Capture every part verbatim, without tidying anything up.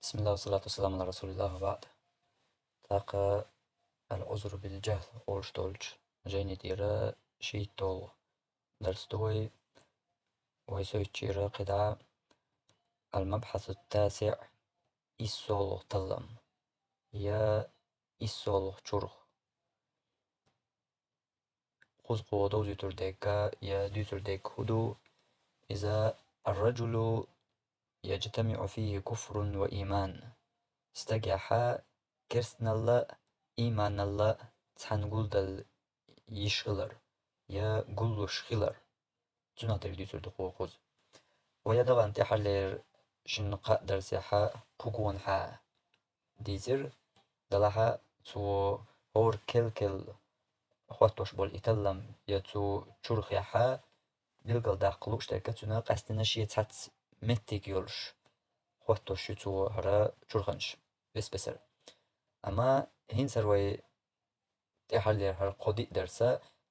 بسم الله والصلاة والسلام على رسول الله وبعد. ТӀаккха العذر بالجهل олуш долчу жайни тӀера шийтталгӀа дарс ду вай. Вай сойтучера кхидӀа المبحث التاسع, иссолгӀа таллам, я иссолгӀа чурх. Кхуза кхо довзуьйтур дерг я дуьйцур дерг хӀун ду? Иза الرجل يجتمع فيه كفر وإيمان. Стагехь керстаналла а, ийманалла а цхьаьна гулдала йиш хилар, я гуллуш хилар. Цунах дерг дуьйцур ду кхо кхуза. Вай я дахана тӀаьххьарлера шина-кхаа дарсехь кху гонахьа дийцира, делахь а цо хӀора кел-кел хӀоттош болу и таллам, я цу чурхехь билгалдаккха лууш дерг, цуьнан къаьсттина шен цхьацца меттиг йолуш хӀоттош ю цо хӀара чурханаш бес-бесара. Амма хӀинца хӀара вай тӀаьххьарлера хӀара кхо-диъ дарс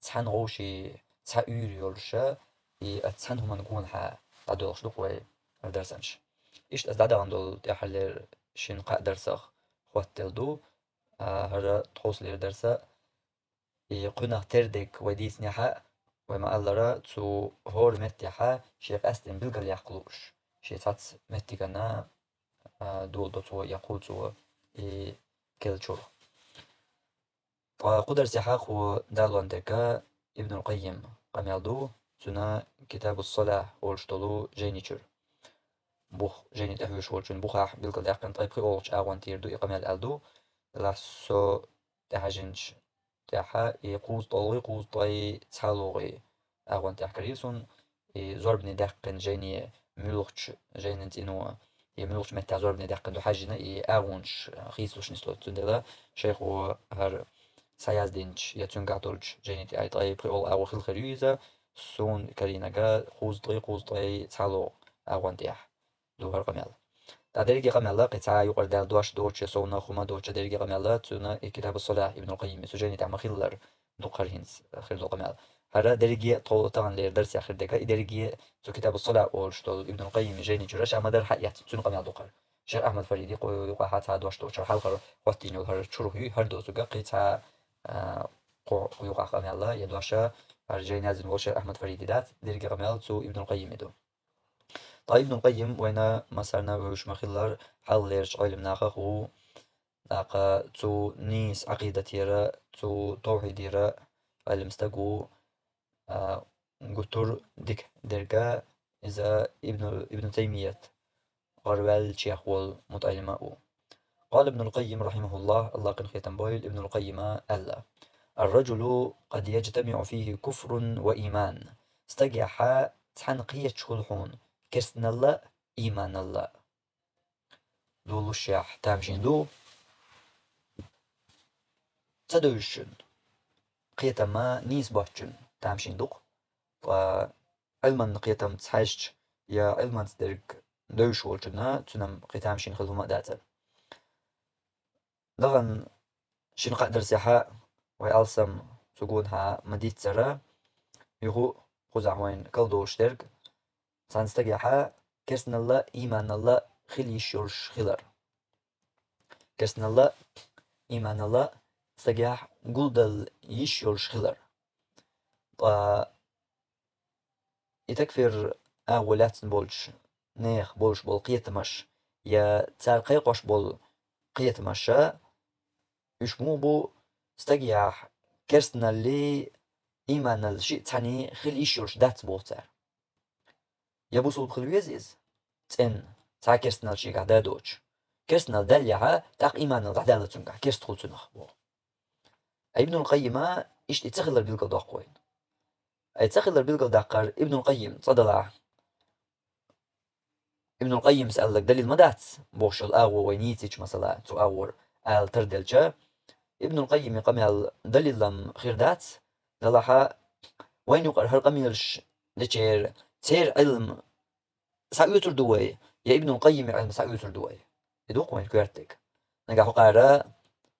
цхьаьна вовшийн цхьа уьйр йолуша, и оцу цхьана хӀуманна гонахьа дӀадоьлхуш ду-кх вай хӀара дарсанаш. Иштта аса дӀадахана долу тӀаьххьарлера шина-кхаа дарсах хӀоттаделла ду, а, хӀара тховсалера дарс. И кхуьнах тера дерг вай дийцинехь а, вай ма-аллара, цо хӀора меттехь шен къаьсттина билгалъяккха лууш, шен цхьацца меттигана, а, доладо цо я кху цо и кел чурх. Ткъа кху дарсехь кхо далон дерг Ибнул Къаййим къамел ду, цуьнан Китабус-Салах олуш долу жайни чуьра. Бух, жайни тӀехьуьйсуш волчун бухахь билгалдаьккхина ткъе пхоьалгӀачу агӀон тӀера ду и къамел аьлла ду, делахь со тӀехьажинчу тӀехь и кхузткъалгӀий, кхузткъе цхьалгӀий агӀон тӀехь карийра суна, и зорбане даьккхина жайни муьлхачу жайнин цӀено, и муьлхачу меттехь зорбане даьккхина ду хьаьжжина, и агӀонаш хийцалуш нисло. Цундела шайхо хӀара схьаяздинчу я цуьнгахь долчу жайни тӀехь ткъе пхоьалгӀа агӀо хила хир ю иза, суна карийнарг кхузткъе, кхузткъе цхьалгӀа агӀон тӀехь ду хӀара къамел. Ткъа дерриге къамел, кхин цхьа юкъара даьлла дош доцуш, совнаха хӀума доцуш, дерриге къамел цуьнан и Китабус-Салах Ибнул Къаййиман цу жайни тӀехь ма-хиллара ду-кх хӀара хӀинца хир долу къамел. ХӀара дерриге тхо таханлера дарсехь хир дерг, и дерриге цу Китабус-Салах олуш долу Ибнул Къаййиман жайни чуьра ша ма-дарра хьаэцна цуьнан къамел ду-кх хӀара. Шайх Ахьмад Фариди кху юкъахь цхьа дош доцуш, хьалхара хӀоттийна йолу хӀара чурх юй, хӀара доцург кхин цхьа, а, кху юкъахь къамел я дош хӀара жайна яздина волу шайх Ахьмад Фариди дац, дерриге къамел цу Ибнул Къаййиман ду. Ткъа Ибнул Къаййим вайна массарна вевзаш ма-хиллара, хьалхалерчу Ӏелам нахах ву, тӀаккха цу нийса Ӏакъидатера, цу тавхьидера Ӏелам стаг ву, а, гуттар а дика дерг иза Ибну, Ибну Таймият гӀараваьллачех волу мутаӀеллим а ву. قال ابن القيم رحمه الله, АллахӀ къинхетам бойла, Ибнул Къаййима аьлла: الرجل قد يجتمع فيه كفر وإيمان. Стагехь цхьаьна кхеташ хуьлу хьуна керстаналла а, ийманалла а. Долушехь тамашийна ду ца девзачун, кхетам нийса боцчун тамашийна ду-кх. Ткъа Ӏилманан кхетамца хьаьжча, я Ӏилманца дерг девзаш волчунна, цуьнан кхин тамашийна хила хӀума а дацара. Дахана шина-кхаа дарсехь вай алсам цу гонахьа ма-дийццара, юха а кхузахь вайна кхолладолуш дерг, цхьана стагехь керстаналла а, ийманалла а хила йиш йолуш хилар. Керстаналла а, ийманалла а стагехь гулдала йиш йолуш хилар. Ткъа и такфир агӀо лаьцна болчу нехан болуш болу кхетамаш, я цара кхайкхош болу кхетамаш, уьш муха бу, стагехь керстаналлий, ийманаллий шиъ цхьаьний хила йиш йолуш дац боху цара. Я бусулба хила веза иза, цӀенна, цхьа керстаналла шегахь дан доцуш. Керстаналла даьллехь, тӀаккха ийманалла дӀадаьлла цуьнгахь, керста хуьлу цунах, боху. Ткъа Ибнул Къаййима иштта и ца хилар билгалдоккху вайна. Ай ца хилар билгалдаккхар Ибнул Къаййим цкъа далахь, Ибнул Къаййимас аьлларг далил ма дац, бохуш йолу агӀо вай нийсачу, масала, цу агӀора ала тарделча, Ибнул Къаййиман къамел далил-м хир дац, далахь, вайна юкъара хӀара къамелаш дечеран, церан Ӏилма схьаоьцур ду вай, я Ибнул Къаййиман Ӏилма схьаоьцур ду вай? И ду-кх вайна коьртаниг. Нагахь хӀокхара,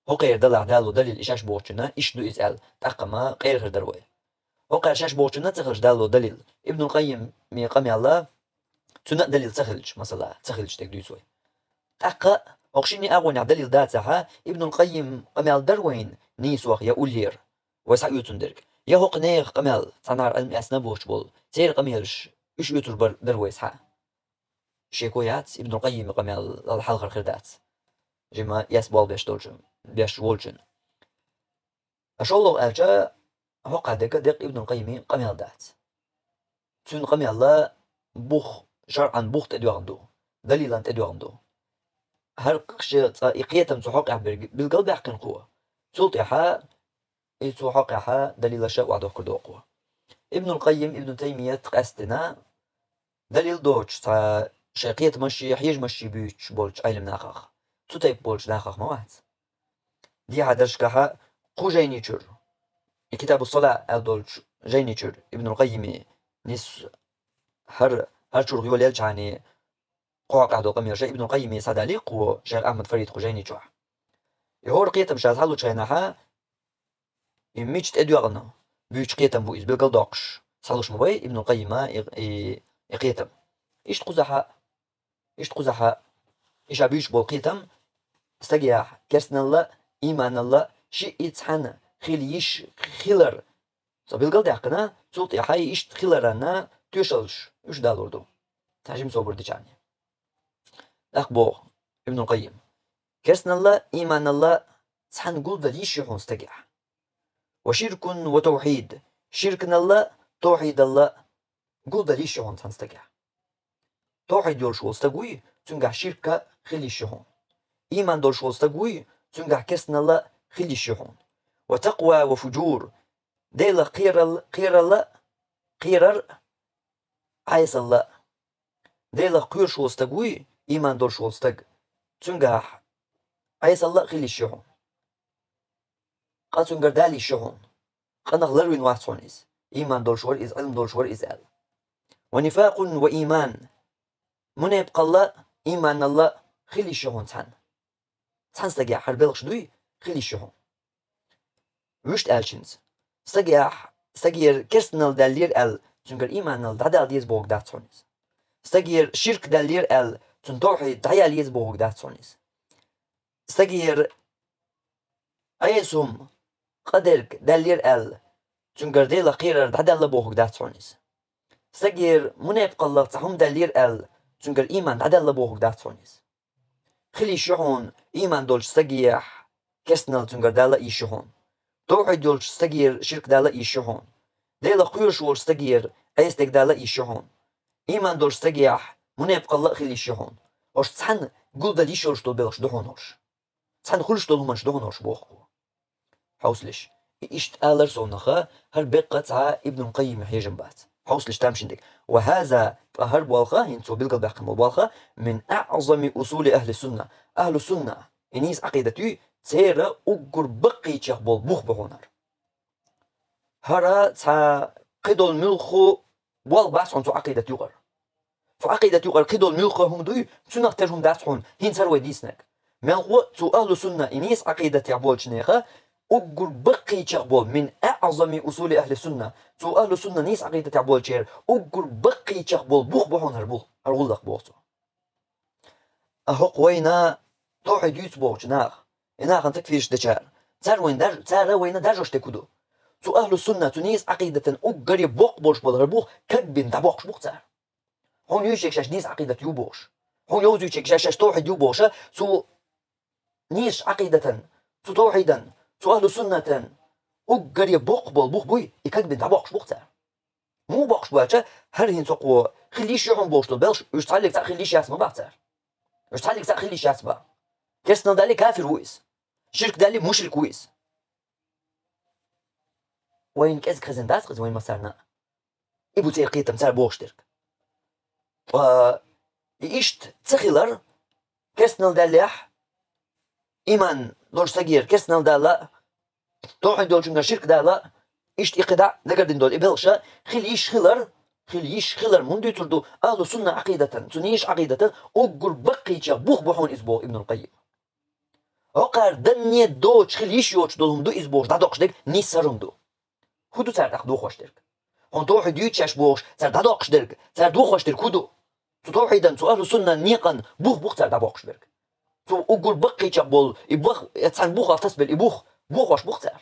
хӀокхеран далахь далло далил и шаьш бохучунна, иштта ду иза аьлла, тӀаккха ма къера хир дара вай. ХӀокхара шаьш бохучунна ца хилча далло далил, Ибнул Къаййиман къамел, цуьнан а далил ца хилча, масала, ца хилча дерг дуьйцу вай. ТӀаккха хӀокху шинне агӀонехь далил дацахьа, Ибнул Къаййим къамел дара вайна нийсох я уллера, вай схьаоьцун дерг. Я хӀокху нехан къамел, цхьанхьара Ӏилма эцна а боцуш болу, церан къамелаш, уьш оьцур бар дара вай схьа. Шеко яц, Ибнул Къаййиман къамел хьалхара хир дац. Жима эс болх беш долчун, беш волчун. ШолгӀа аьлча, хӀокху дерг деккъа Ибнул Къаййиман къамел дац. Цуьнан къамел бух, шарӀан бух тӀедоьгӀна ду, далилан тӀедоьгӀна ду. ХӀара кхин цкъа и кхетам цу хьокъехь берг билгалбаьккхина кхо. Цул тӀаьхьа и цу хьокъехь далилаша охьадохкур ду кхо. Ибнул Къаййим, Ибн Таймият къаьсттина, далил доцуш цхьа шайн кхетамашший, хьежамашший буьйцуш болчу Ӏелам нахах. Цу тайпа болчу нахах ма вац. Дехьа дарсашкахь кху жайни чуьра, и Китабу Сала аьлла долчу жайни чуьра Ибнул Къаййиман нийса хӀара, хӀара чуьра йолаелча хьуна, кху хьокъехь долу къамелаш Ибнул Къаййиман схьадалийра кхо, шайх Ахьмад Фарид кху жайни чохь. И хӀора кхетам ша схьалучу хенахь, и мича тӀедоьгӀна буьйцу кхетам бу иза билгалдоккхуш, схьалуш ма бай Ибнул Къаййиман и, и, и кхетам. Иштта кхузахь, иштта кхузахь, и ша буьйцуш болу кхетам стагехь керстаналла, ийманалла шиъ и цхьаьна хила йиш хилар цо билгалдаьккхина, цул тӀаьхьа и иштта хиларан тоьшаллаш уьш далур ду. Цхьа жима собар дича хьуна. ТӀаккха боху Ибнул Къаййим: керстаналла, ийманалла цхьаьна гулдала йиш ю хьуна стагехь. Ва ширкун ва тавхьид, ширканалла, тавхьидалла гулдала йиш ю хьуна цхьана стагехь. Тавхьид йолуш волу стаг вуй, цуьнгахь ширк хила йиш ю хьуна. Ийман долуш волу стаг вуй, цуьнгахь керстаналла хила йиш ю хьуна. Ва такъва ва фужур, Делах кхерал-, кхералла, кхерар, Ӏесалла. Делах кхоьруш волу стаг вуй, ийман долуш волу стаг, цуьнгахь Ӏесалла а хила йиш ю хьуна. Къа цуьнгара дала йиш ю хьуна. Къанах ларвина вац хьуна иза. Ийман долуш вара иза, Ӏилма долуш вара иза аьлла. Ва нифакъун ва ийман. Мунепкъалла, ийманалла хила йиш ю хьуна цхьаьна. Цхьана стагехь хӀара белхаш дуй, хила йиш ю хьуна. Вуьшта аьлча хӀинца. Стагехь, стагера керстаналла даьллера аьлла, цуьнгара ийманалла дӀадала деза бохург дац хьуна иза. Стагера ширк даьллера аьлла, цуьнан тавхьид дӀаяла еза бохург дац хьуна иза. Стагера Ӏеса хӀума, къа дерг даьллера аьлла, цуьнгара Делах кхерар дӀадаьлла бохург дац хьуна иза. Стагера мунепкъаллах цхьа хӀума даьллера аьлла, цуьнгара ийман дӀадаьлла бохург дац хьуна иза. Хила йиш ю хьуна ийман долчу стагехь керстаналла цуьнгара дала а йиш ю хьуна. Тавхьид йолчу стагера ширк дала а йиш ю хьуна. Делах кхоьруш волчу стагера Ӏеса дерг дала а йиш ю хьуна. Ийман долчу стагехь мунепкъалла а хила йиш ю хьуна. Ош цхьаьна гулдала йиш йолуш долу белхаш ду хьуна ош. Цхьаьна хуьлуш долу хӀуманаш ду хьуна ош боху. Хьовсалаш. И иштта алар совнаха, хӀара беккъа цхьа Ибнул Къаййиман хьежам бац. Хьовсалаш тамашийна дерг. Ва хаза, ткъа хӀара болх, хӀинца цо билгалбаьккхина болу болх, мин аъзами усули ахли сунна. Ахлу сунна, и нийса Ӏакъидат ю, церан уггар баккхийчех болу бух бу хьуна хӀара. ХӀара цхьа кхидолу муьлхха болх бац хьуна цу Ӏакъидат юкъара. Цу Ӏакъидат юкъара кхидолу муьлхха хӀума дуй, цунах тера хӀума дац хьуна, хӀинца хӀара вай дийцинарг. Мелхо а цу ахлу сунна и нийса Ӏакъидатехь болчу нехан уггар баккхийчех болу, мин аъзами усули ахли сунна, цу ахлу сунна нийса Ӏакъидатехь болчеран уггар баккхийчех болу бух бу хьуна хӀара бух, хӀара гӀуллакх боху цо. А хӀокху вайна тавхьид юьйцу бохучу наха, и нахана такфирш дечара, цара вайна даж-, цара вайна даржош дерг хӀун ду? Цу ахлу сунна, цу нийса Ӏакъидатан уггаре боккха болуш болу хӀара бух кагбина дӀабоккхуш бу-кх цара. Хьуна юьйцург шаьш нийса Ӏакъидат ю бохуш. Хьуна йовзуьйтург шаьш, шаьш тавхьид ю бохуша, цу нийса Ӏакъидатан, цу тавхьидан, цу ахлу суннатан уггаре боккха болу бух буй, и кагбина дӀабоккхуш бу-кх цара. Муха боккхуш бу аьлча, хӀара хӀинца хӀокхо хила йиш ю хьуна бохуш долу белхаш, уьш цхьаллиг цхьаъ хила йиш яц ма боху цара. Уьш цхьаллиг цхьаъ хила йиш яц боху. Керстаналла далле кафир ву иза. Ширк далле мушрик ву иза. Вайна кӀезиг хезна дац-кх иза вайн массарна а. И бу церан кхетам, цара бохуш дерг. Ткъа и иштта ца хилар, керстаналла даллехь, ийман долчу стагера керстаналла дала, тавхьид долчуьнгара ширк дала, иштта и кхидӀа дагардина долу и белхаш хила йиш хилар, хила йиш хилар муха дуьйцур ду, ахлу сунна Ӏакъидатан, цу нийса Ӏакъидатан уггар баккхийчех бух бу хьуна иза боху Ибнул Къаййим. ХӀокхара данне доцуш хила йиш йоцуш долу хӀума ду иза бохуш дӀадоккхуш дерг нийса хӀара хӀума ду. ХӀун ду цара тӀаккха дохош дерг? Хьуна тавхьид юьйцу шаьш бохуш, цара дӀадоккхуш дерг, цара дохош дерг хӀун ду? Цу тавхьидан, цу ахлу суннан некъан бух бу-кх цара дӀабоккхуш берг. Цу уггар баккхийчех болу, и бах, э, цхьана бухах тасабелла, и бух, бохош бу-кх цара.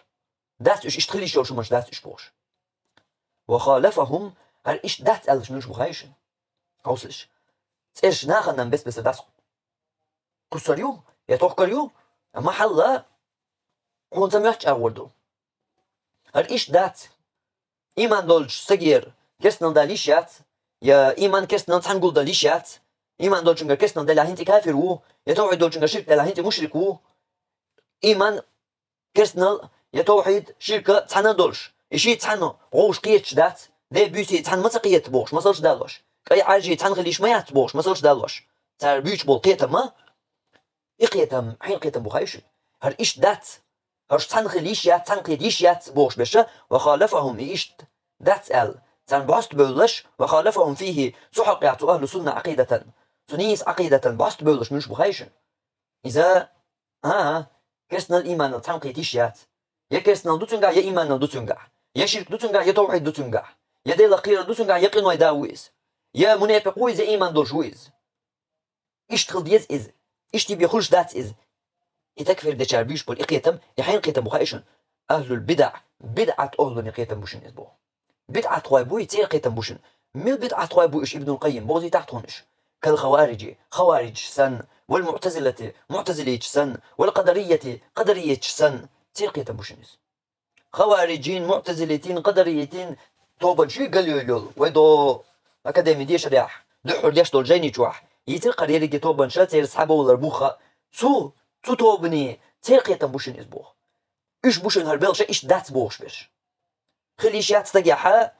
Дац уьш, иштта хила йиш йолуш хӀуманаш дац уьш бохуш. «Ва халафахум», хӀара иштта дац аьлларш муьлш бу хаий шуна? Хьовсалаш. ЦӀераш нахана бес-бесара дац. Кхуссур ю, я тохкар ю, амма хьалла хьуна ца моьтту чӀагӀор ду. ХӀара иштта дац. Ийман долчу стагера керстанал дала йиш яц, я ийман керстанал цхьаьна гулдала йиш яц. Ийман долчуьнгара керстанал далахь хӀинца и кафир ву, я тавхьид долчуьнгара ширк далахь хӀинца и мушрик ву. Ийман, керстанал, я тавхьид, ширка цхьаьна долуш, и шийтта цхьаьна вовшах кхеташ дац, ден буьйсий цхьаьна ма ца кхета бохуш, масалш далош, кӀай Ӏаьржий цхьаьна хила йиш ма яц бохуш, масалш далош. Цара буьйцуш болу кхетам ма, и кхетам, хьайн кхетам бу хаий шуна? ХӀара иштта дац. ХӀорш цхьаьна хила йиш яц, цхьаьна кхета йиш яц бохуш берш, «ва халафахум», и иштта дац аьлла, царна бӀоста бевллаш, «ва халафахум фийхи», цу хьокъехь цу ахьлу сунна Ӏакъидатан, цу нийса Ӏакъидатан бӀоста бевллаш муьлш бу хаий шуна? Иза, а, а, керстанал ийманал цхьаьна кхета йиш яц. Я керстанал ду цуьнгахь, я ийманал ду цуьнгахь. Я ширк ду цуьнгахь, я тавхьид ду цуьнгахь. Я Делах кхерар ду цуьнгахь, я къиной да ву иза. Я мунепикъ ву иза, я ийман долуш ву иза. Иштта хила деза иза. Иштта бен хуьлуш дац иза. И такфир дечара буьйцуш болу и кхетам, и хьайн кхетам бу хаий шуна? Ахьлул бидаӀ, бидӀат ахьлуна кхетам бу шуна иза боху. БидӀатхой буй, церан кхетам бу шуна. Мила бидӀатхой бу уьш, Ибнул Къаййим, бовзийтахьа тхуна уьш. Кал хавариджи, хавариджаш санна, вал муътазилати, муътазилийчаш санна, вал къадарийяти, къадарийчаш санна, церан кхетам бу шуна иза. Хавариджийн, муътазилитийн, къадарийитийн тобанаш ю гал йолу, вай до академин дешарехь, дуьххьара деш долу жайни чохь, йийцира кхара ерриге тобанаш церан схьабовлар буха. Цу, цу тобанийн, церан кхетам бу шуна иза боху. Уьш бу шуна хӀара белхаш, иштта дац бохуш берш. Хила йиш яц стагехь,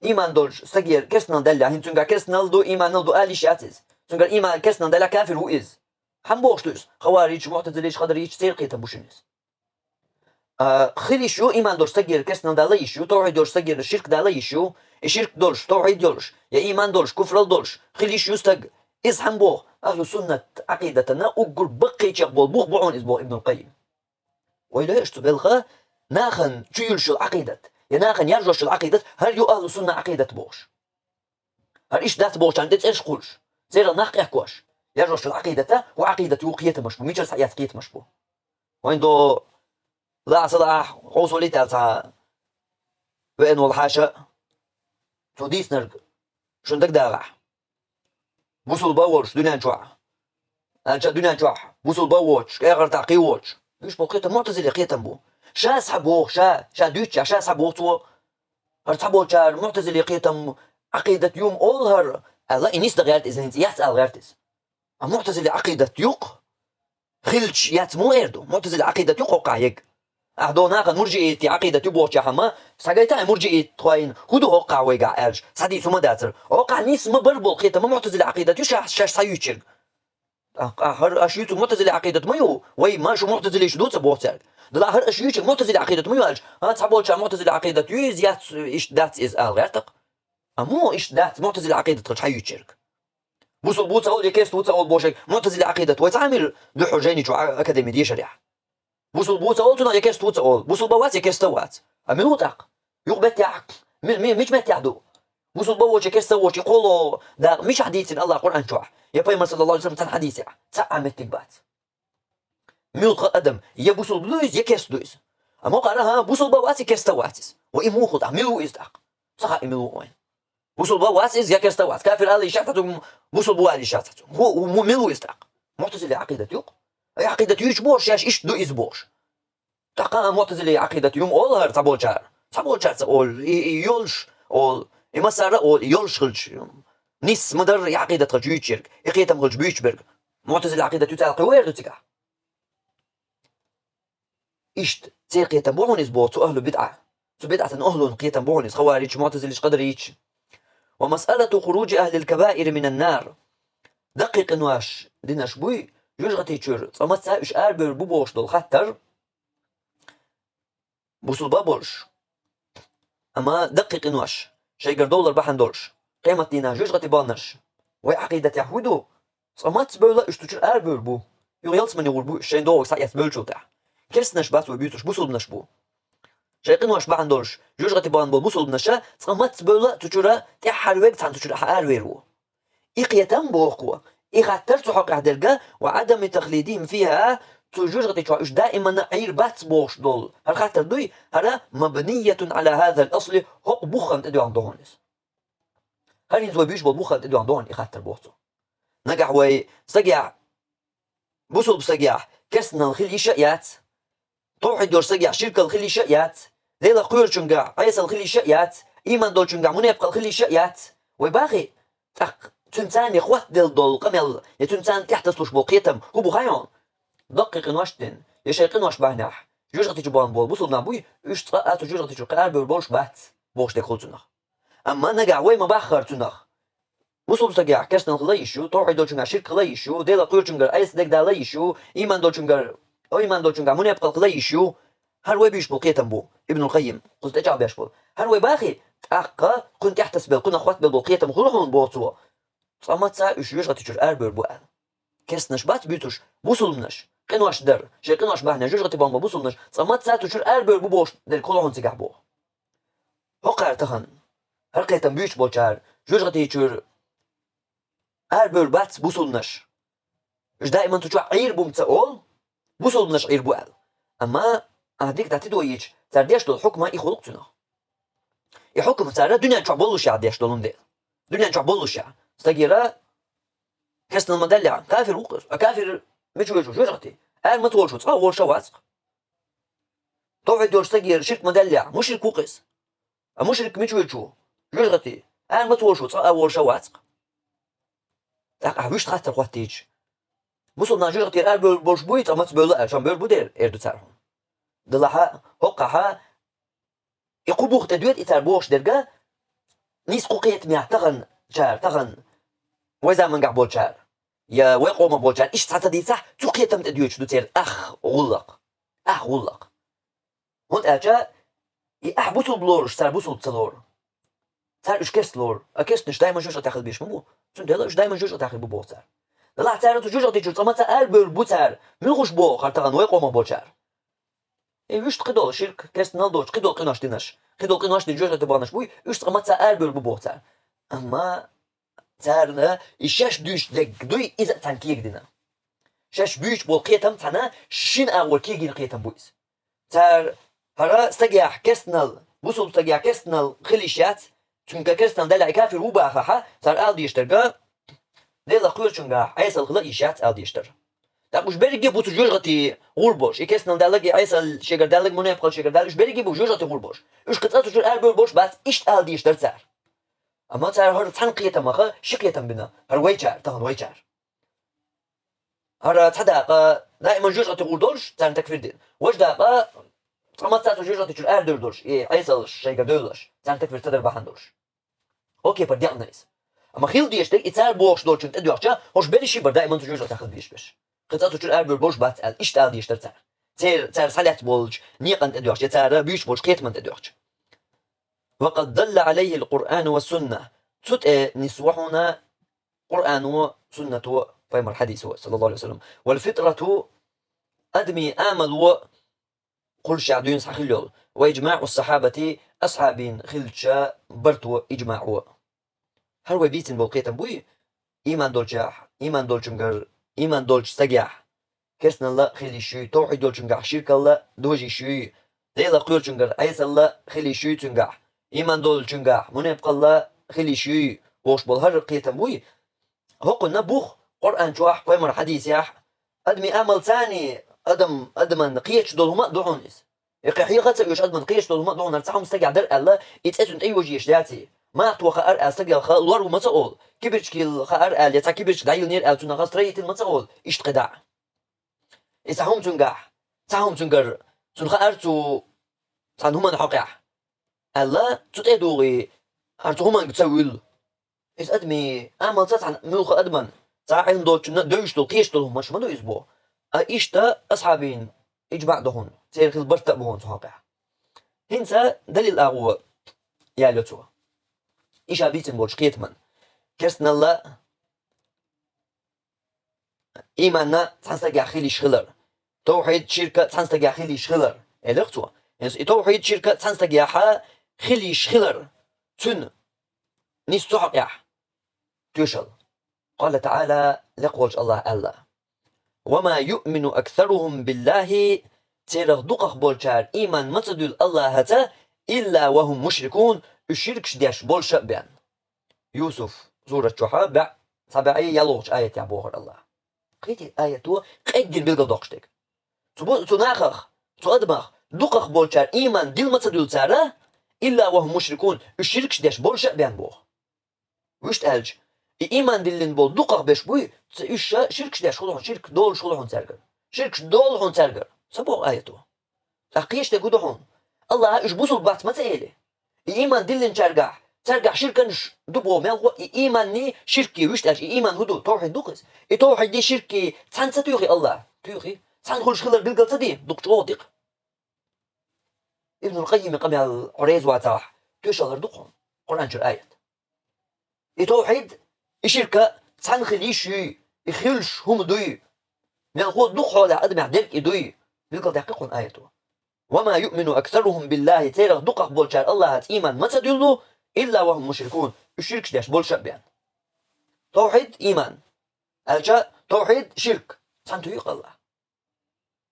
ийман долчу стагера керстанал даллехь, хӀинца цуьнгахь керстанал ду, ийманал ду ала йиш яц иза. Цуьнгара ийман, керстанал даллехь, кафир ву иза. Хьан бохуш ду иза? Хавариджаш, муътазилийчаш, къадарийчаш, церан кхетам бу шуна иза. А, хила йиш ю, ийман долчу стагера керстанал дала йиш ю, тавхьид йолчу стагера ширк дала йиш ю, и ширк долуш, тавхьид йолуш, я ийман долуш, куфрал долуш, хила йиш ю стаг. Иза хьан боху? Ахьлу суннат Ӏакъидатана уггар баккхийчех болу бух бу хьуна иза боху Ибнул Къаййим. Вай лоьуш цу белха, нахана чу юьллуш йолу Ӏакъидат, я нахана яржош йолу Ӏакъидат, хӀара ю ахьлу сунна Ӏакъидат бохуш. ХӀара иштта дац бохучарна тӀе цӀераш кхуллуш, церан нах къехкош, яржош йолу Ӏакъидата, хӀу Ӏакъидат ю кхетамаш бу, мичара схьаэцна кхетамаш бу. Вайн до лаахь ца лаахь, хьовсалийтал цхьа веана волу хьаша, цо дийцинарг шуна дагадагӀахь. Бусулба а волуш дуьнен чохь, аьлча дуьнен чохь бусулба а воцуш, кӀехартахь кхин а воцуш, уьш боху кхетам муътазиле кхетам бу. Ша схьа боху, ша, ша дуьйцучехь, ша схьа боху цо, хӀара цхьаболчара муътазиле кхетам Ӏакъидат ю-м олу хӀара, аьлла, и нисдан гӀерта иза, хӀинца яц ала гӀерта иза. А муътазиле Ӏакъидат ю-кх? Хилча яц муха эр ду? Муътазила Ӏакъидат ю хӀокхахь ерг? Ахьа до нахана муржиитийн Ӏакъидат ю бохучехь, амма схьагайта хьайн муржиитхойн хӀун ду хӀокхахь вайгахь аьлча, схьадийца хӀума дацара. ХӀокхахь нисса ма бара болу кхетам муътазила Ӏакъидат ю шаьш, шаьш схьаюьйцург. ТӀаккха хӀара аша юьйцург муътазила Ӏакъидат ма ю, вай ма шу муътазилийш ду ца боху цаьрга. Делахь хӀара аша юьйцург муътазила Ӏакъидат ма ю аьлча, хӀан, цхьаболчара муътазила Ӏакъидат ю иза, яц, иштта дац иза ала гӀертакх. Амма иштта дац муътазила Ӏакъидат хилча хьан юьйцург? Бусулба ву ца олу, я керста ву ца олу бохург, муътазила Ӏакъидат вай цхьа а мира дуьххьал жайни чу а-, академи дешарехь. Бусулба ву ца олу цунах, я керста ву ца олу. Бусулба вац, я керста вац. А мила ву тӀаккха? Юкъа меттехь, ми-, ми-, мича меттехь ду? Бусулба воцуш, я керста воцуш, и кхоло дакъа мичахь дийцина Аллах Къуръан чохь? Я пайхамар саллаллаху алейхи ва саллям цхьанхьа дийцехь? Цхьа а меттиг бац. Муьлхха адам я бусулба ду иза, я керста ду иза. Амма кхара, хӀан, бусулба вац и, керста вац иза. Ва и муха тӀаккха? Мила ву иза тӀаккха? Ца хаьа и мила ву вайн. Бусулба вац иза, я керста вац. Кафир ала йиш яц цуьнга, бусулба ву ала йиш яц цуьнга. ХӀу, хӀу, му-, мила ву иза тӀаккха? Муътазила Ӏакъидат ю-кх? Ай Ӏакъидат юьйцуш бохуш, шаьш иштта ду иза бохуш. ТӀаккха а муътазила Ӏакъидат ю-м олу хӀара цхьаболчара. Цхьаболчара ца олу, и, и йолуш олу, и массара а олу, и йолуш хилча, нисса ма дарра и Ӏакъидат хилча юьйцуш ерг, и кхетам хилча буьйцуш берг. Муътазила Ӏакъидат ю ца аьлла кхин ву эр ду цигахь? Иштта церан кхетам бу хьуна иза боху цу ахьлу бидӀа. Цу бидӀатан ахьлун кхетам бу хьуна иза, хаварич, муътазилич, къадарич. Ва масъалату хуружи ахьлил кабаири минан нар. Даккхий къинош динарш буй, жоьжахатий чуьра цкъа маца уьш арабевр бу бохуш долу хаттар. Бусулба болуш, амма даккхий къинош, шайгара довлар бахьана долуш, къематдийнахь жоьжахати баханарш вай Ӏакъидатехь хӀун ду? Цкъа маца бевлла уьш цу чуьра арабевр бу. Юха ялсамане гӀур бу уьш шайн догӀуг схьаэцна бевллачул тӀаьхьа. Керстанаш бац вай буьйцурш, бусулбанаш бу. Шайн къинош бахьана долуш, жоьжахати бахана болу бусулбанаша цкъа маца бевлла цу чуьра тӀаьххьара верг цхьаьна цу чуьра ахьа аравер ву. И кхетам боху, И хаттар цу хьокъехь дерг, وعدم تخليدهم فيها, цу жоьжахати чохь уьш даиманна Ӏийр бац бохуш долу хӀара хаттар дуй, хӀара مبنية على هذا الأصل, хӀокху буххана тӀедоьгӀна ду хьуна иза. ХӀара хӀинца вай буьйцуш болу буххана тӀедоьгӀна ду хьуна и хаттар боху цо. Нагахь вай стагехь, бусулба стагехь керстанал хила йиш а яц, тавхьид йолчу стагехь ширкал хила йиш а яц, Делах кхоьручуьнгахь Ӏесал хила йиш а яц, ийман долчуьнгахь мунепкъал хила йиш а яц. Вай бахий, тӀаккха цуьнан царна хӀоттаделла долу къамел, я цуьнан царна тӀехь тасалуш болу кхетам хӀун бу хаий хьуна? Даккхий къинош а дина, я шайн къинош бахьанехь жоьжахати чу бахана болу бусулба нах буй, уьш цкъа а цу жоьжахати чу кхин арабевр болуш бац, бохуш дерг хуьлу цунах. Амма нагахь вай ма-баххара цунах. Бусулба стагехь керстанал хила йиш ю, тавхьид долчуьнгахь ширк хила йиш ю, Делах кхоьручуьнгара Ӏеса дегдала йиш ю, ийман долчуьнгара, о, ийман долчуьнгахь мунепкъал хила йиш ю. ХӀара вай буьйцуш болу кхетам бу, Ибнул Къаййим, кхуза тӀечӀагӀбеш болу. ХӀара вай бахий, тӀаккха кхуьнан тӀехь тасабелла, кхунах хӀоттабелла болу кхетам хуьлу хьуна боху цо. Цкъа маца уьш жоьжахати чуьра арабевр бу аьлла. Керстанаш бац буьйцуш бусулбанаш, къинош дар, шайн къинош бахьанехь жоьжахати бахана болу бусулбанаш, цкъа маца цу чуьра арабевр бу бохуш дерг хуьлу хьуна цигахь боху. ХӀокхара тахана, хӀара кхетам буьйцуш болчара, жоьжахати чуьра арабевр бац бусулбанаш. Уьш даиман цу чохь Ӏийр бу ма ца олу, бусулбанаш Ӏийр бу аьлла. Амма ахьа дика дӀатидо йича, цара деш долу хьукма и хуьлу-кх цунах. И хьукма цара дуьнен чохь боллушехь деш долу хӀума дела. Дуьнен чохь боллушехь. Стагера керстанал ма-даллехь, кафир ву-кх иза. А кафир мича вуьйцу, жоьжахати? Ара ма ца волуш ву, цкъа а волуш а вац-кх. Тавхьид йолчу стагера ширк ма-даллехь, мушрик ву-кх иза. А мушрик мича вуьйцу ву, жоьжахати? Ара ма ца волуш ву, цкъа а волуш а вац-кх. ТӀаккха ахьа вуьшта хаттар хӀоттийча, бусулба нах жоьжахатера арабевр болуш буй, цкъа маца бевлла аьлча, бевр бу дера, эр ду цара хьуна. Делахь а, хӀокхахь а, и кху бух тӀе доьду и цара бохуш дерг, нийса кху кхетамехь таханчара, тахана вай заманахь болчара, я вай къомах болчара, иштта цхьа ца дийцахь, цу кхетам тӀе доьдуш ду церан ах гӀуллакх. Ах гӀуллакх. ХӀунда аьлча и ахь бусулба лоруш, цара бусулба ца лору. Цара уьш керста лору. А керстанаш даиман жоьжахатехь хила безаш ма бу. Цундела уьш даиман жоьжахатехь хир бу боху цара. Делахь цара цу жоьжахати чуьра цкъа маца арабевр бу цара. Муьлхуш боху хӀара тахана вай къомах болчара? И вуьшта кхидолу ширк, керстанал доцуш, кхидолу къинош динарш, кхидолу къинош дина жоьжахати баханарш буй, уьш цкъа маца арабевр бу боху цара. Амма царна и шаьш дуьйцуш дерг дуй, иза а царна кегадина. Шаьш буьйцуш болу кхетам цхьана шина агӀор кегийна кхетам бу иза. Цара хӀара стагехь керстанал, бусулба стагехь керстанал хила йиш яц, цуьнга керстанал даллехь и кафир ву бахахь, цара ала дезаш дерг, Делах кхоьручуьнгахь Ӏесал хила йиш яц ала дезаш дара. ТӀаккха уьш берриге а бу цу жоьжахати гӀур болуш, и керстанал даллаг, и Ӏесал шегара даллаг, мунепкъал шегара даллаг, уьш берриге а бу жоьжахати гӀур болуш. Уьш кхин цкъа цу чуьра арабевр болуш бац, иштта ала дезаш дара цара. Амма цара хӀара цхьана кхетамах ши кхетам бина, хӀара вайчара, тахана вайчара. ХӀара цхьа дакъа даиман жоьжахати гӀур долуш, царна такфир дина. Важа дакъа цкъа маца цу жоьжахати чуьра арадевр долуш, и Ӏесалш шайгара девллаш, царна такфир ца дар бахьана долуш. Окей, пар декъна иза. Амма хила дезаш дерг, и цара бохуш долчунна тӀедоьгӀча, хӀорш берриш а бара даиман цу жоьжахатехь хила безаш берш. Кхин цкъа цу чуьра арабевр болуш бац аьлла, иштта ала дезаш дара цара. Церан, цара схьалаьцна болчу некъан тӀедоьгӀча, я цара буьйцуш болчу кхетаман тӀедоьгӀча. وقد دل عليه القرآن والسنة. Цу тӀе нисво хьуна Къуръано, суннато, пайхамар хьадисо, саллаллаху алейхи ва саллям. والفطرة, адамийн амало, кхуллушехь дуьйна схьахилла йолу. وإجماع الصحابة, асхьабийн хиллача барто, иджмаъо. ХӀара вай бийцина болу кхетам буй, ийман долчехь, ийман долчуьнгара, ийман долчу стагехь керстаналла хила йиш юй, тавхьид йолчуьнгахь ширкалла дожа йиш юй, Делах кхоьручуьнгара Ӏесалла хила йиш юй цуьнгахь, ийман долчуьнгахь мунепкъалла хила йиш юй, бохуш болу хӀара кхетам буй. ХӀокхунна бух Къуръан чохь, пайхамар хьадисехь, адамийн амал царний адам, адаман кхеташ долу хӀума а ду хьуна иза. И кхин хьеха а ца оьшу адаман кхеташ долу хӀума а ду хьуна, хӀара цхьа хӀума стагехь дара аьлла, и цӀе цуьнан тӀе йожа еш яций. Махто хаьара аьлла стагалла лор ву ма ца олу, кибирчкил хаьара аьлла, я цхьа кибирчка дӀайиллинера аьлла цунах строитель ма ца олу, иштта кхидӀа а. И цхьа хӀума цуьнгахь, цхьа хӀума цуьнгара, цунна хаьара цу цхьана хӀуманна хьокъехь аьлла, цу тӀе а дугӀий, хӀара цу хӀуманга ца вуьллу. Иза адамийн амал ца цхьана муьлхха адаман, цхьа Ӏилма доцучунна а девзаш долу, кхеташ долу хӀуманаш ма ду иза боху. А иштта асхьабийн иджмаъ ду хьуна, церан хилла барт а бу хьуна цу хьокъехь. ХӀинца далил агӀо яьлла цо. И ша бийцина болчу кхетаман. Керстаналла, ийманна цхьана стагехь хила йиш хилар. Тавхьид, ширка цхьана стагехь хила йиш хилар, элира цо. Иза и тавхьид, ширка цхьана стагехь хила йиш хилар. Цуьнан нисса цу хьокъехь тоьшалла. قال تعالى, лекха волчу АллахӀа аьлла: وما يؤمن أكثرهم بالله, церах дукхахболчара иман ма ца дуьллу АллахӀаца, إلا وهم مشركون, уьш ширкаш деш болуш а бен. Юсуф сурат чохь баьӀ, цхьа баьӀе ялхолгӀачу аятехь бохура АллахӀа. Кхетий, аято къеггина билгалдоккхуш дерг. Цу бу-, цу нахах, цу адамах дукхахболчара иман дилла ма ца дуьллу цара, إلا وهم مشركون, уьш ширкаш деш болуш а бен боху. Вуьшта аьлча, и иман диллина болу дукхахберш буй, ца уьш ша ширкаш деш хуьлу хьуна, ширк долуш хуьлу хьуна цаьргара. Ширкаш долу хьуна цаьргара. Ца боху аято. ТӀаккха кхечу дерг хӀун ду хьуна? АллахӀа уьш бусулба бац ма ца элий? И иман диллинчаьргахь, цаьргахь ширканаш ду боху мел гӀо, и иманний ширккий вуьшта аьлча, и иман хӀун ду? Тавхьид ду-кх иза. И тавхьиддий ширккий цхьаьна ца туьйхий АллахӀа? Туьйхий. Цхьаьна хуьлуш хилар билгал ца ди? Дукха чӀогӀа ди-кх. Ибнул Къаййими къамел хьо реза вацахь, тоьшалла ду-кх хьуна Къуръан чуьра аят. И тавхьид, и ширка цхьаьна хила йиш юй, и хуьлуш хӀума дуй, мелхо дукха хьолехь адамехь дерг и дуй, билгалдаьккхи-кх хьуна аято. وما يؤمن أكثرهم بالله, церах дукхахболчара АллахӀаца иман ма ца дуьллу, إلا وهم مشركون, уьш ширкаш деш болуш а бен. Тавхьид, иман. Аьлча, тавхьид, ширк. Цхьаьна туьйхи АллахӀа.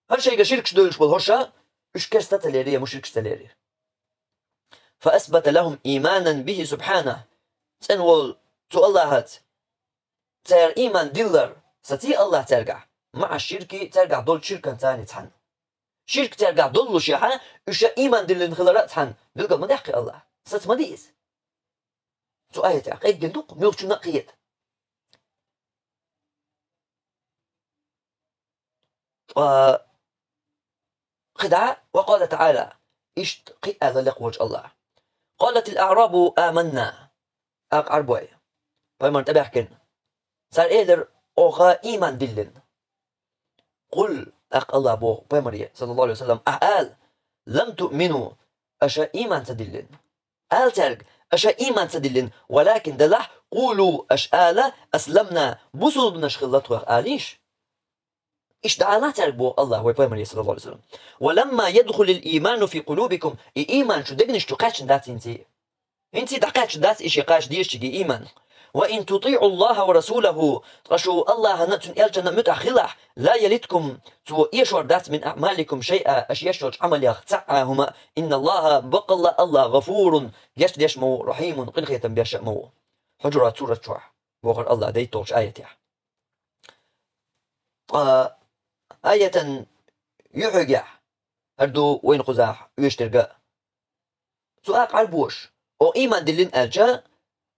ХӀара шайга ширкаш девллаш болу хӀорш, уьш керста ца лерий я мушрикаш ца лерий. فأثبت لهم إيمانا به سبحانه. ЦӀена волу цу АллахӀаца цара иман диллар саций АллахӀа цаьргахь, مع الشرك, цаьргахь долчу ширканца цхьаьна. Ширк цаьргахь доллушехь, уьш иман диллина хилар а цхьаьна билгал ма даьккхи АллахӀа. Саца ма ди иза. Цу аятехь къеггина ду-кх, муьлххачунна а кхета. Ткъа кхидӀа, وقال تعالى, иштта кхин а аьлла лекха волчу АллахӀа: قالت الأعراب آمنا. ТӀаккха Ӏарбой, пайхамар тӀебаьхкина, цара элира: «Оха ийман диллина». قل, тӀаккха АллахӀа боху пайхамаре, саллаллаху Ӏалайхи ва саллам, ахьа ала: «لم تؤمنوا», аша ийман ца диллина. Ала цаьрга, аша ийман ца диллина, ولكن делахь, قولوا, аша ала: «أسلمنا», бусулбанаш хилла тхох алийша. Иштта дӀаала цаьрга боху АллахӀа вай пайхамаре, саллаллаху Ӏалайхи ва саллам. «ولما يدخل الإيمان في قلوبكم», и ийман шу дегнаш чу кхаьчна дац хӀинца. ХӀинца дӀакхаьчна дац и шен кхача дезачу и ийман. «وإن تطيعوا الله ورسوله», ткъа шу АллахӀана а, цуьнан элчанна а муьтӀахь хилахь, «لا يلتكم», цо эшор дац, «من أعمالكم شيئا», аша еш йолчу Ӏамалех цхьа а хӀума, «إن الله», баккъалла АллахӀ, «غفور», гечдеш ма ву, «رحيم», къинхетам беш а ма ву. Хьуджурат сурат чохь, бохура АллахӀа дейтталгӀачу аятехь. Ткъа аятан юьхьигехь, хӀара ду вайна кхузахь оьшуш дерг а. Цу акъ Ӏарбоша, оха ийман диллина аьлча,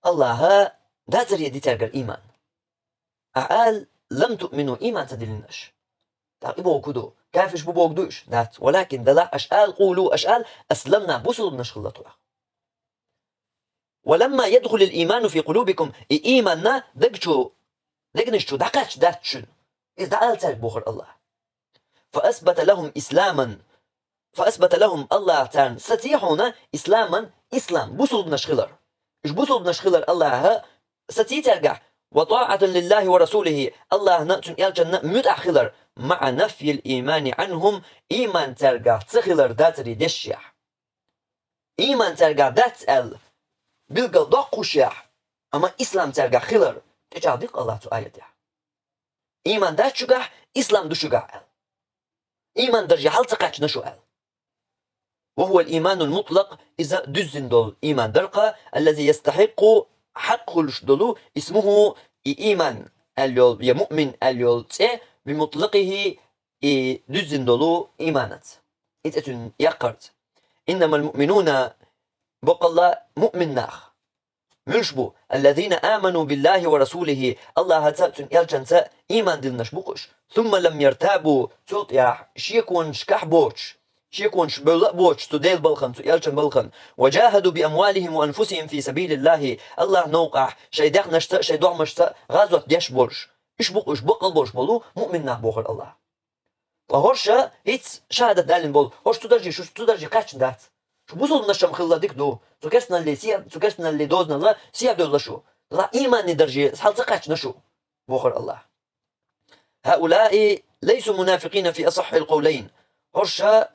АллахӀа дацаре ди цаьргара ийман. Ахьа ала: «لم تؤمنوا», ийман ца диллина аша. ТӀаккха и бохург хӀун ду? Кафирш бу бохург ду уьш? Дац. «ولكن», делахь, аша ала, «قولوا», аша ала: «أسلمنا», бусулбанаш хилла тхох. «ولما يدخل الإيمان في قلوبكم», и ийманна даг чу, дегнаш чу дӀакхаьчна дац шуна. Иза дӀаала цаьрга, бохура АллахӀа. «فأثبت لهم إسلاما», «فأثبت لهم», АллахӀа царна саций хьуна, «إسلاما», ислам, бусулбанаш хилар. Уьш бусулбанаш хилар АллахӀа саций цаьргахь, «وطاعة لله ورسوله», АллахӀана а, цуьнан элчанна а муьтӀахь хилар, «مع نفي الإيمان عنهم», ийман цаьргахь ца хилар дацаре дешшехь. Ийман цаьргахь дац аьлла билгал доккхушехь, амма ислам цаьргахь хилар тӀечӀагӀдира АллахӀа цу аятехь. Ийман дац шуьгахь, ислам ду шуьгахь аьлла. Ийман дарже хьал ца кхаьчна шу аьлла. «وهو الإيمان المطلق», иза дуьззина долу ийман дара-кх, «الذي يستحق», хьакъ хуьлуш долу, «اسمه», и ийман аьлла йолу, я муъмин аьлла йолу цӀе, «بمطلقه», и дуьззина долу ийманаца, и цӀе цуьнан яккхарца. «إنما المؤمنون», баккъалла муъмин нах. Муьлш бу? «الذين آمنوا بالله ورسوله», АллахӀаца а, цуьнан элчанца а ийман диллинарш бу-кх уьш. «ثم لم يرتابوا», цул тӀаьхьа шеконашкахь боцуш, шеконаш бевлла а боцуш цу Делан балхана, цу элчан балхана. «وجاهدوا بأموالهم وأنفسهم في سبيل الله», АллахӀан новкъахь шайн даьхнашца а, шайн догӀмашца а гӀазот деш болуш. Уьш бу-кх уьш баккъал болуш болу муъмин нах, бохура АллахӀа. Ткъа хӀорш хӀинца шахӀадат далийна болу, хӀорш цу дарже, шу цу дарже кхаьчна дац. Шу бусулбанаш-м хилла дика ду, цу керстаналле се-, цу керстаналле дозаналла сехьадевлла шу. Ла ийманан дарже хьал ца кхаьчна шу, бохура АллахӀа. «هؤلاء ليسوا منافقين في أصح القولين». ХӀорш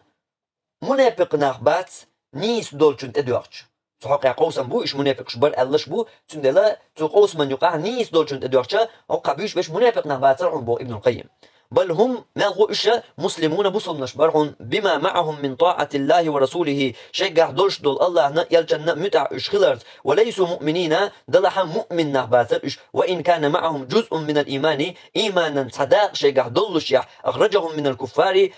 мунепикъ нах бац, нийса долчун тӀедоьгӀча. Цу хьокъехь къовсам бу, уьш мунепикъаш бара аьллаш бу, цундела цу къовсаман юкъахь нийса долчун тӀедоьгӀча, хӀокхахь буьйцуш берш мунепикъ нах бацара хьуна боху Ибнул Къаййим. Бал хӀум, мел хӀу уьш муслимуна бусулбанаш бара хьуна, бима маӀахум мин тӀаӀатиллахи ва расулихи, шайгахь долуш долу Аллахьна а, элчанна а муьтӀахь уьш хиларца, ва лайсу муъминина, делахь а муъмин нах бацара уьш, ва ин кана маӀахум жузъун минал иймани, ийманан цхьа дакъа шайгахь доллушехь, ахражахум минал куффари,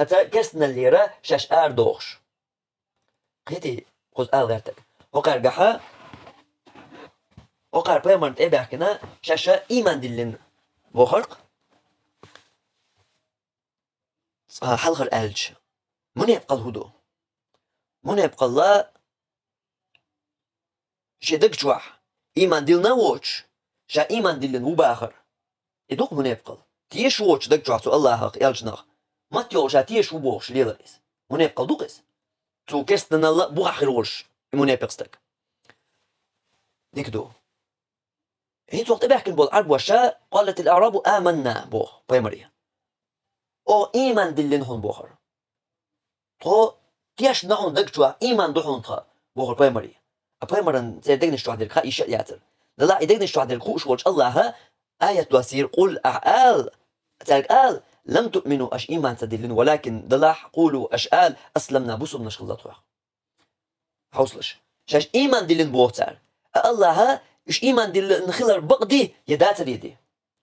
цара керстаналлера шаьш арадохуш. Кхетий, кхуза ала гӀертарг. ХӀокхаьргахьа, хӀокхара пайхамарна тӀе а баьхкина, шаьш ийман диллина бохург. Цкъа хьалхара аьлча, мунепкъал хӀун ду? Мунепкъалла шен даг чохь ийман диллина а воцуш, ша ийман диллина ву бахар. И ду-кх мунепкъал. Тешаш воцуш даг чохь цу Аллахьах, элчанах, матта йолу ша тешаш ву бохуш лелар иза. Мунепкъал ду-кх иза. Цу керстаналла а бухахь хир волуш и мунепикъ стаг. Дика ду. ХӀинца хӀокху тӀебаьхкина болу Ӏарбоша, «Къалатил аърабу аманна», боху пайхамаре. Оха ийман диллина хьуна бохура. Тхо тешна хьуна даг чохь, ийман ду хьуна тхан, бохура пайхамаре. А пайхамаран церан дегнаш чохь дерг хаа йиш а яцара. Делахь и дегнаш чохь дерг хууш волчу Аллахьа аят доссийра: «Къул», ахь ала, цаьрга ала: «Лам туъмину», аша ийман ца диллина, «валакин», делахь, «къулу», аша ала: «Асламна», бусулбанаш хилла тхох. Хьовсалаш. Шаьш ийман диллина боху цара. А Аллахьа уьш ийман диллина хилар бакъ ди я дацаре ди?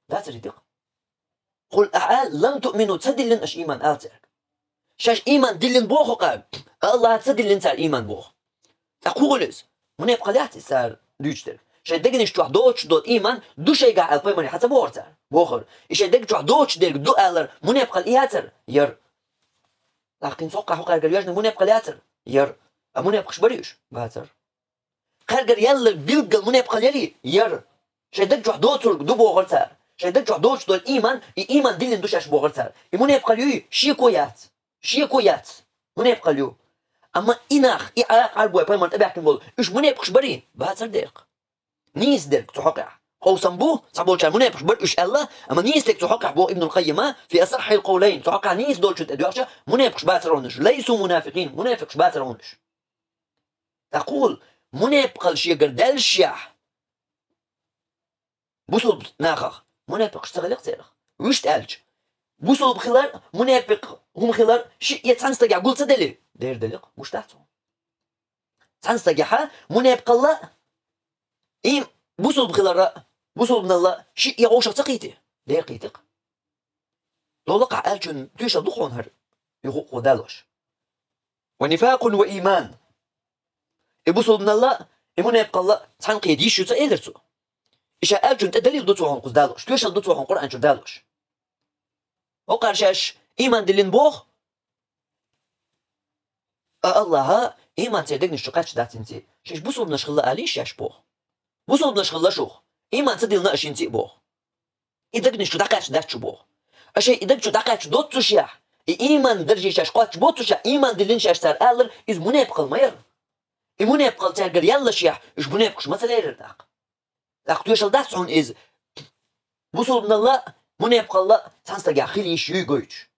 Дацаре ди-кх. «Къул», ахь ала: «Лам туъмину», ца диллина аша ийман, ала цаьрга. Шаьш ийман диллина боху-кх, а Аллахьа ца диллина цара ийман боху. ТӀаккха хӀун хуьлу иза? Мунепкъал яц иза цара дуьйцуш дерг. Шайн дегнаш чохь доцуш долу ийман ду шайгахь аьлла пайхамаре хьан ца бохура цара? Бохура. И шайн даг чохь доцуш дерг ду алар мунепкъал яцара? Яра. ТӀаккха хӀинца хӀокхахь хӀокхаьргара йоьжна мунепкъал яцара? Яра. А мунепкъаш барий уьш? Бацара. Кхаьргара яьлларг билггал мунепкъал ярий? Яра. Шайн даг чохь доцург ду бохура цара. Шайн даг чохь доцуш долу ийман, и ийман диллина ду шаьш бохура цара. И мунепкъал юй? Шеко яц. Шеко яц. Мунепкъал ю. Амма и нах, и Ӏа-, Ӏарбой пайхамар тӀебаьхкина болу, уьш мунепкъаш барий? Бацара дерг. Нийса дерг цу хьокъехь. Къовсам бу, цхьаболчара мунепкъаш бара уьш аьлла, амма нийса дерг цу хьокъехь боху Ибнул Къаййима, фи асаххьил къовлайн, цу хьокъехь нийса долчун тӀедоьгӀча, мунепкъаш бацара хьуна уьш. Лайсу мунафикъин, мунепкъаш бацара хьуна уьш. ТӀаккха хӀун хуьлу? Мунепкъал шегара даьллашехь, бусулба нахах мунепикъаш ца хили-кх церах. Вуьшта аьлча, бусулба хилар, мунепикъ хӀума хилар шиъ я цхьана стагехь гул ца делли, дера делли-кх, гуш дац хьуна. Цхьана стагехьа мунепкъалла а, и бусулба хиларра а, бусулбаналла а шиъ я вовшах ца кхийти? Дера кхийти-кх. Долу-кх ахь аьллачун тоьшалла ду-кх хьуна хӀара, юха а кхо далош. «Ва нифакъун ва ийман». И бусулбаналла а, и мунепкъалла а цхьаьна кхета йиш ю ца элира цо. И ша аьллачун тӀе далил ду цо хьуна кхуза далош, тоьшалла ду цо хьуна Къуръан чуьра далош. ХӀокхара шаьш ийман диллина боху, а Аллахьа ийман церан дегнаш чу кхаьчна дац хӀинца а. Шаьш бусулбанаш хилла алий шаьш боху. Бусулбанаш хилла шух, ийман ца диллина аша хӀинца а боху. И дегнаш чу дӀакхаьчна дац шу боху. Аша и даг чу дӀакхаьчна доццушехь, и ийман даржий шаьш кхоаччуш боццушехь, ийман диллина шаьш цара алар, иза мунепкъал ма яра. И мунепкъал цаьргара яьллашехь, уьш мунепкъаш ма ца лерира тӀаккха. ТӀаккха тоьшалла дац хьуна иза бусулбаналла а, мунепкъалла а цхьана стагехь хила йиш юй гойтуш.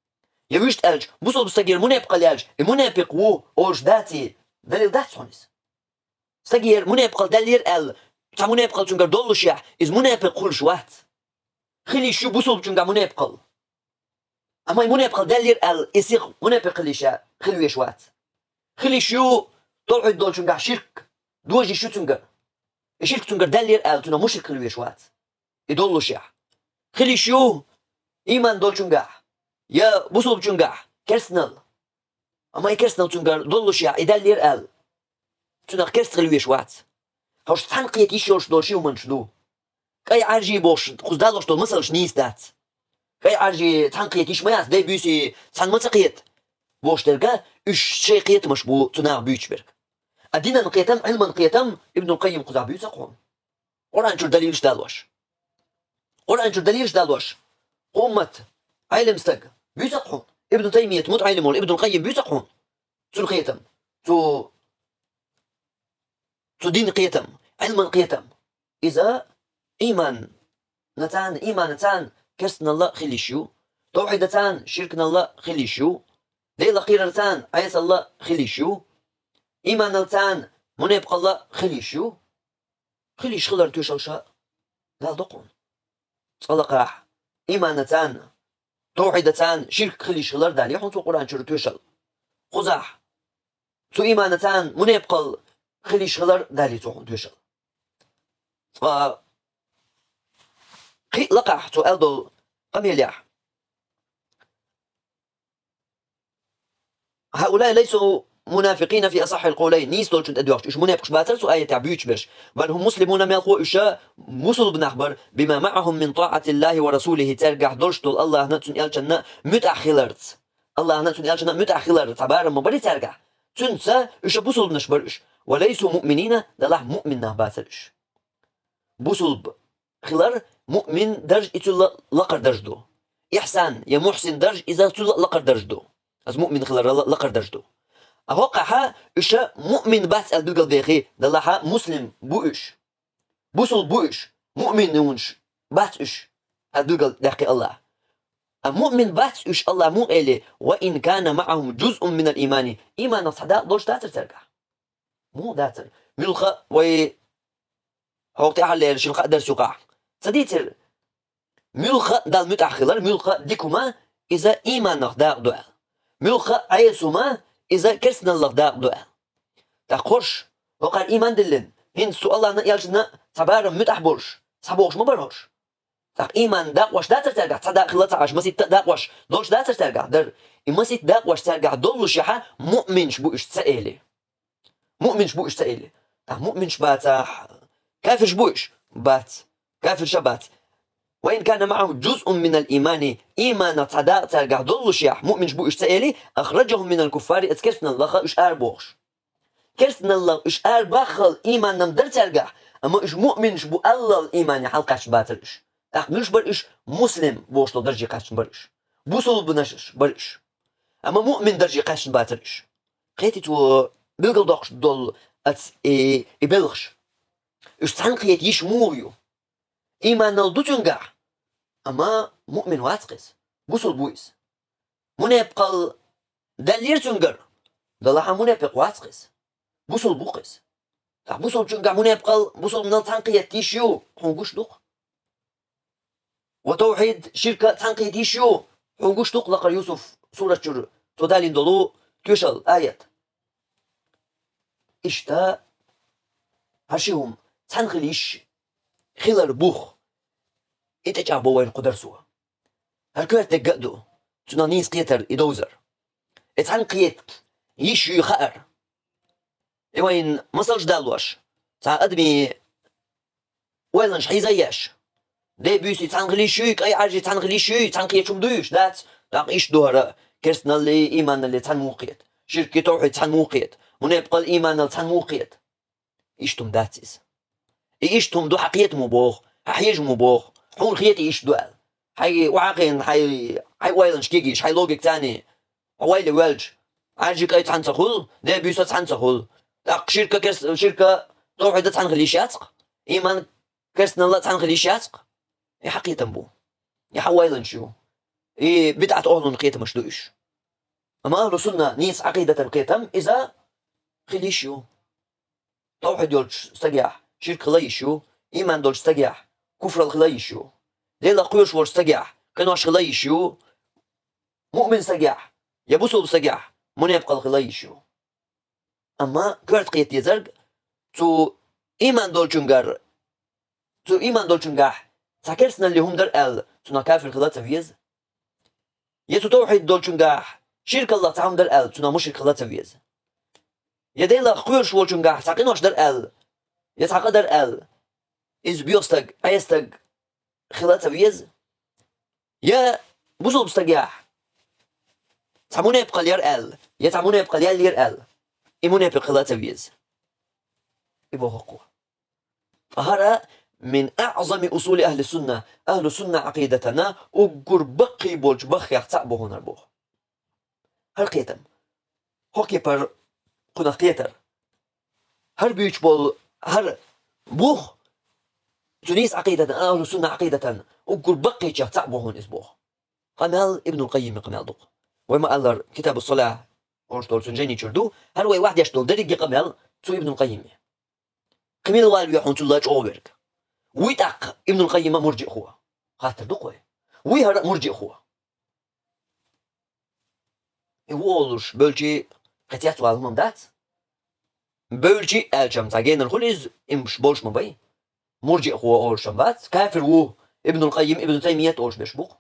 Я вуьшта аьлча, бусулба стагера мунепкъал яьлча, и мунепикъ ву олуш даций, далил дац хьуна иза. Стагера мунепкъал даьллера аьлла, цхьа мунепкъал цуьнгара доллушехь, иза мунепикъ хуьлуш вац. Хила йиш ю бусулбачуьнгахь мунепкъал. Амма и мунепкъал даьллера аьлла, и сиха мунепикъ хила йиш я, хила веш вац. Хила йиш ю тавхьид долчуьнгахь ширк, дожа йиш ю цуьнгара. И ширк цуьнгара даьллера аьлла, цуьнан мушрик хила веш вац. И доллушехь. Хила йиш ю ийман долчуьнгахь, я бусулбачуьнгахь керстанал. Амма и керстанал цуьнгара доллушехь, и даьллера аьлла, цуьнах керста хила веш вац. Хьовш цхьаьна кхета йиш йолуш долу ши хӀуманаш ду. КӀай Ӏаьржий бохуш, кхуза далош долу масалш нийса дац. КӀай Ӏаьржий цхьаьна кхета йиш ма яц, дай буьйсий цхьаьна ма ца кхета бохуш дерг, уьш шайн кхетамаш бу цу наха буьйцуш берг. А динан кхетам, Ӏилман кхетам Ибнул Къаййим кхузахь буьйцу-кх хьуна. Къуръан чуьра далилаш далош. Къуръан чуьра далилаш далош. Кху уммат Ӏелам стаг буьйцу-кх хьуна. Ибн Таймият мутаӀаллим волу Ибнул Къаййим буьйцу-кх хьуна. Цуьнан кхетам. Цу, цу динан кхетам. Ӏилман кхетам. Иза ийман нацан, ийман нацан керстаналла хила йиш ю. Тавхьид нацан ширкналла хила йиш ю. Делах кхерар царна Ӏесалла хила йиш ю. Ийманал царна мунепкъалла хила йиш ю. Хила йиш хилар тоьшалла ша Дала доккхун. Цкъа лакхахь, иманацан, тавхьидацан ширк хила йиш хилар далий хьуна цо Къуръан чуьра тоьшалла. Кхузахь, цу иманацан мунепкъалла хила йиш хилар далий цо хьуна тоьшалла. Цкъа кхин а лакхахь цо аьлла долу къамелехь: «هؤلاء ليسوا منافقين في أصح القولين». Нийса долчунна тӀедоьхкуш, уьш мунепкъаш бацара цу аятехь буьйцуш берш. «بل هم مسلمون», мелхо уьш бусулба нах бара, «بما معهم من طاعة الله ورسوله», цаьргахь долуш долу Аллахна а, Цуьнан элчанна а муьтӀахь хиларца. Аллахна а, Цуьнан элчанна а муьтӀахь хилар цхьа барам ма барий цаьргахь. Цуьнца уьш бусулба нах бара уьш. «وليسوا مؤمنين», делахь муъмин нах бацара уьш. Бусулба хилар, муъмин дарж, и цул а лакхара дарж ду. Ихьсан я мухьсин дарж, иза цул а лакхара дарж ду. Аса муъмин хиларал а лакхара дарж ду. А хӀокхахь уьш муъмин бац аьлла билгалбехий, делахь муслим бу уьш. Бусулба бу уьш, муъминаш бац уьш, аьлла билгалдаьккхи Аллахь. А муъмин бац уьш Аллахь муха элий: «وإن كان معهم جزء من الإيمان». Иманах цхьа дакъа долуш дацара цаьргахь. Муха дацара? Муьлхха а вай хӀокху тӀаьххьарлера шина-кхаа дарс юкъахь ца дийцира? Муьлхха а Далла муьтӀахь хилар, муьлхха а дика хӀума, иза иманах дакъа ду аьлла. Муьлхха а Ӏеса хӀума, иза керстаналлах дакъа ду аьлла. ТӀаккха хӀорш, хӀокхара иман диллина, хӀинца цу Аллахна а, элчанна а цхьа барам муьтӀахь болуш, схьабогӀуш ма бара хӀорш. ТӀаккха иман дакъош дацара цаьргахь, цхьа дакъа хилла ца Ӏаш, масийтта а дакъош долуш дацара цаьргахь, дара. И масийтта дакъош цаьргахь доллушехь, муъминаш бу уьш ца элий. Муъминаш бу уьш ца элий. ТӀаккха муъминаш бацахь, кафираш бу уьш? Бац. Кафираш а бац. «وإن كان معهم جزء من الإيمان», иманах цхьа дакъа цаьргахь доллушехь, муъминаш бу уьш ца элий, «أخرجهم من الكفار», оцу керстаналлах уьш арабохуш. Керстаналлах уьш арабаххал иман-м дара цаьргахь, амма уьш муъминаш бу аллал имане хьалакхаьчна бацара уьш. ТӀаккха муьлш бара уьш? Муслим бохуш долу дарже кхаьчна бара уьш. Бусулбанаш бара уьш. Амма муъмин дарже кхаьчна бацара уьш. Кхетий цо билгалдоккхуш долу оцу и, и белхаш? Уьш цхьаьна кхета йиш муха ю? Иманал ду цуьнгахь, амма муъмин вац-кх иза. Бусулба ву иза. Мунепкъал даьллера цуьнгара, делахь а мунепкъ вац-кх иза. Бусулба ву-кх иза. ТӀаккха бусулбачуьнгахь мунепкъал, бусулбанал цхьаьна кхета йиш ю, хьуна гуш ду-кх. Ва тавхьид, ширка цхьаьна кхета йиш ю, хьуна гуш ду-кх лакхара Юсуф сурат чуьра цо далийна долу тоьшалла, аят. Иштта, хӀара ши хӀума цхьаьна хила йиш хилар бух, и тӀечӀагӀбо вайна кху дарсо. ХӀара коьрта дегга а ду, цунах нийса кхетар и довзар. И цхьаьна кхета йиш юй хаар. И вайна масалш далош, цхьа адамийн ойланаш хьийза а еш. Ден-буьйсий цхьаьна хила йиш юй, кӀайн Ӏаьржий цхьаьна хила йиш юй, цхьаьна кхеташ хӀума дуй уьш, дац? ТӀаккха иштта ду хӀара: керстаналлий, иманаллий цхьаьна муха кхета? Ширкий, тавхьид цхьаьна муха кхета? Мунепкъал, иманал цхьаьна муха кхета? Иштта хӀума дац иза. И иштта хӀума ду хьан кхетамо боху, хьан хьежамо боху, хьуна хетий иштта ду аьлла. Хьайн охьакхиъна, хьайн, хьайн ойланаш кегийша, хьайн логика царний, хьо вайле воьлча, Ӏаьржий, кӀай цхьаьна ца хуьлу, ден-буьйса цхьаьна ца хуьлу. ТӀаккха ширка, керс-, ширка, тавхьида цхьаьна хила йиш яц-кх? Иман, керстаналла цхьаьна хила йиш яц-кх? И хьан кхетам бу. И хьан ойланаш ю. И бидӀат охӀлун кхетамаш ду уьш. Амма ахӀлу сунна нийса Ӏакъидатан кхетам иза хила йиш ю. Тавхьид йолчу стагехь ширк хила йиш ю, иман долчу стагехь куфрал хила йиш ю. Делах кхоьруш волчу стагехь къинош хила йиш ю, муъмин стагехь я бусулба стагехь мунепкъал хила йиш ю. Амма коьрта кхета дезарг, цу иман долчуьнгара, цу иман долчуьнгахь цхьа керстаналли хӀума дара аьлла, цунах кафир хила а ца веза. Я цу тавхьид долчуьнгахь ширкаллах цхьа хӀума дара аьлла, цунах мушрик хила а ца веза. Я Делах кхоьруш волчуьнгахь цхьа къинош дара аьлла, я цхьа къа дара аьлла, иза боьха стаг, Ӏеса стаг хила а ца веза. Я бусулба стагехь цхьа мунепкъал яра аьлла, я цхьа мунепкъал яьллера аьлла, и мунепикъ хила а ца веза. И боху-кх. Ткъа хӀара мин аӀзами усули ахӀли сунна, ахӀлу сунна Ӏакъидатана уггар баккхий болчу баххех цхьаъ бу хӀара боху. ХӀара кхетам. ХӀокху кепара кхунах кхетар. ХӀара буьйцуш болу хӀара бух, цу нийса Ӏакъидатан, ахӀлу сунна Ӏакъидатан уггар баккхийчех цхьаъ бу хӀара иза боху. Къамел Ибнул Къаййими къамел ду-кх. Вай ма-аллара, Китабу Салах олуш долчу жайни чуьра ду, хӀара вай вахдеш долу дерриге къамел Цу Ибнул Къаййиме. Кхы мила валаве хьона цул чӀоагӀа верг? Вуй тӀаккха Ибнул Къаййима мурджиъхо? Хаттар ду-кх вай. Вуй хӀара а мурджиъхо? И ву олуш бевлча, кхы цецвала хӀума дац. Бевлча аьлча-м цхьа генара хуьлу иза, имамаш болуш ма бай. Мурджиъхо олуш-м бац. Кафир ву Ибнул Къаййим, Ибн Таймият олуш берш бу-кх.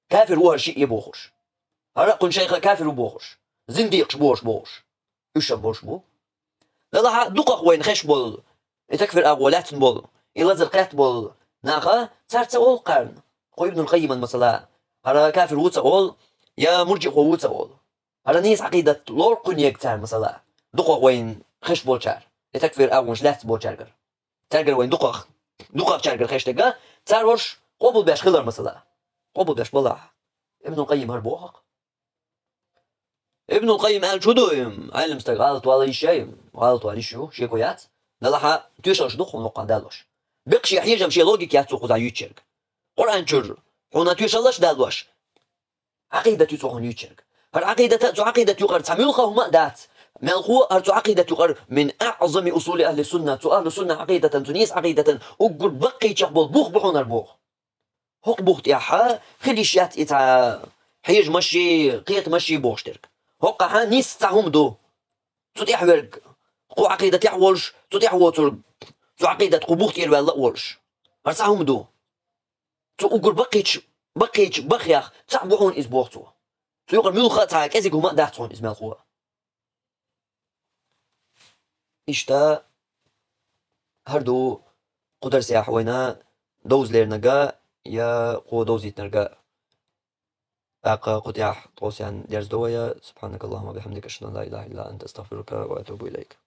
Кафир ву хӀара шиъ бохурш. ХӀара а кхуьнан шайх кафир ву бохурш. Зиндикъаш бу хӀорш бохурш. Уьш-м болуш бу. Делахь а дукхах вайна хезаш болу, и такфир агӀо лаьцна болу, и лазар кхетта болу наха, цара ца олу кхарна, кху Ибнул Къаййиман масала, хӀара кафир ву ца олу, я мурджиъхо ву ца олу. ХӀара нийса Ӏакъидат лору кхуьнан ерг цара масала, дукхах вайна хезаш болчара, и такфир агӀонаш лаьцна болчаьргара. Цаьргара вайна дукхах, дукхахчаьргара хезаш дерг, цара хӀорш къобалбеш хилар масала. Къобалбеш балахь, Ибнул Къаййим хӀара боху-кх. Ибнул Къаййим аьлча хӀун ду и? Ӏелам стаг гӀалат вала йиш яй, гӀалат вала йиш ю, шеко яц. Делахь а тоьшаллаш ду-кх хьуна хӀокхунах далош. Бекъа шен хьежам, шен логика яц цо кхузахь юьйцуш ерг. Къуръан чуьра хьуна тоьшаллаш а далош, Ӏакъидат ю цо хьуна юьйцуш ерг. ХӀара Ӏакъидата, цу Ӏакъидат юкъара цхьа муьлхха хӀума а дац. Мелхо хӀара цу Ӏакъидат юкъара мин аӀзами усули ахӀли сунна, цу ахӀлу сунна Ӏакъидатан, цу нийса Ӏакъидатан уггар баккхийчех болу бух бу хьуна хӀара боху. ХӀокху бух тӀехь хила йиш яц и цхьа хьежамашший, кхетамашший бохуш дерг. ХӀокхахь нийса цхьа хӀума ду. Цу тӀехь верг, кху Ӏакъидатехь а волуш, цу тӀехь а воцург, цу Ӏакъидат кху бух тӀера ваьлла а волуш. ХӀара цхьа хӀума ду. Цу уггар баккхийчу, баккхийчу бахех цхьаъ бу хьуна иза боху цо. Цу юкъара муьлхха а цхьа кӀезиг хӀума а дац хьуна иза мелхо. Иштта хӀара ду кху дарсехь вайна довза леринарг а, я кхо довзийтинарг а. ТӀаккха кху тӀехь ткъосна дерзадо вай. سبحانك اللهم وبحمدك، أشهد أن لا إله إلا أنت، أستغفرك وأتوب إليك.